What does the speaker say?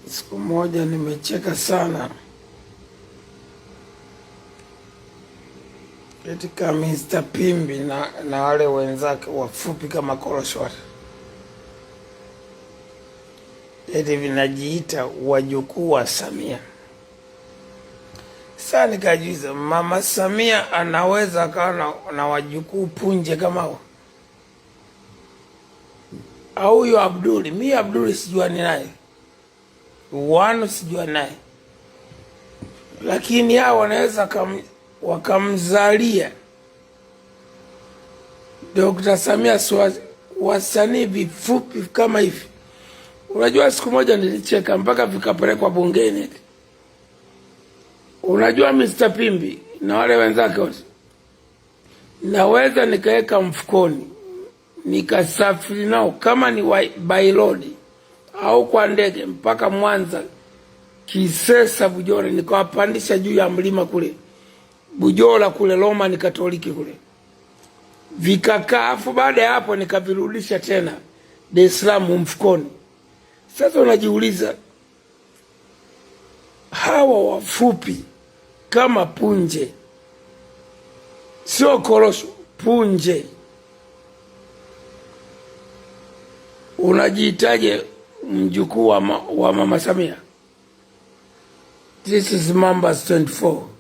Siku moja nimecheka sana katika Mr. Pimbi na wale wenzake wafupi kama koroshwari, eti vinajiita wajukuu wa Samia. Sasa nikajiuliza, Mama Samia anaweza akawa na wajukuu punje kama hao? Au huyo Abduli? Mi Abduli sijuani naye, wanu sijua naye, lakini hao wanaweza wakamzalia Dr. Samia wasanii vifupi kama hivi. Unajua, siku moja nilicheka mpaka vikapelekwa bungeni. Unajua Mr. Pimbi na wale wenzake wote, naweza nikaweka mfukoni nikasafiri nao kama ni by road au kwa ndege mpaka Mwanza Kisesa Bujora, nikawapandisha juu ya mlima kule Bujora kule Roma ni Katoliki kule, vikakaa. Afu baada ya hapo nikavirudisha tena Dar es Salaam mfukoni. Sasa unajiuliza hawa wafupi kama punje, sio korosho, punje, unajiitaje mjukuu wa mama Samia? This is Mambas 24.